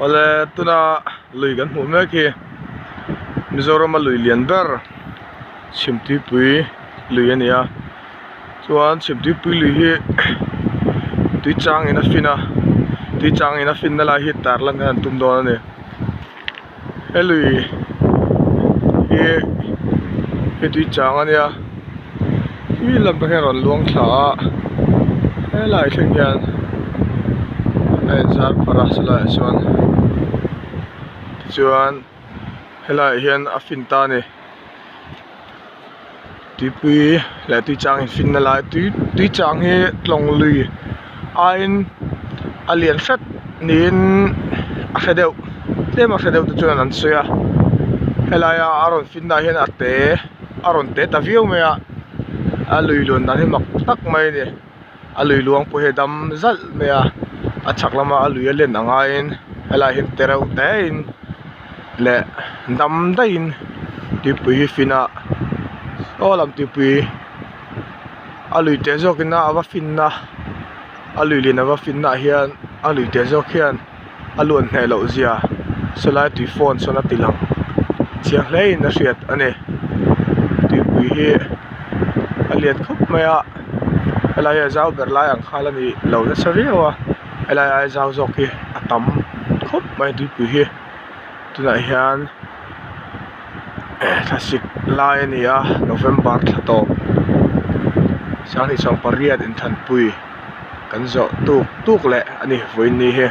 Awle tuna lui kan hmuh mek hi Mizoram a lui lian ber Chhimtuipui lui a ni a chuan Chhimtuipui lui hi tui chang in a fin a tui chang in a fin na lai hi tar lan an tum dawn a ni he lui hi hi tui chang a nia khi lam pang hian a rawn luang thla a helaiah thleng hian a inzar pharh a chulaiah chuan tichuan helaiah hian a fin ta a ni tuipui leh tui chang in fin na lai tui tui chang hi tlawng lui aiin a lian hret niin a hre deuh tlem a hre deuh te chuan an sawi a helaia a rawn fin na ah hian a te a rawn te ta viau mai a a lui luan dan hi mak tak mai a ni a lui luang pawh hi a dam zalh mai a a chhak lama a lui a len ang aiin helaiah hian te reuh te in leh dam daihin tuipui hi fin a aw lam tuipui a lui teh zawk in a va fin na a lui lian a va fin na ah hian a lui teh zawk hian a luan hneh loh zia sawlai tui fawn sawn a ti lang chiang hle in a hriat a ni tuipui hi a lian khawp mai a helai hi a zau ber lai ang kha la ni lo nasa viau a helai aia zau zawk hi a tam khawp mai tuipui hi tunah hian thlasik lai a ni a November thla tawp 28 inthanpui kan zawh tuk tuk leh a ni vawiin ni hi.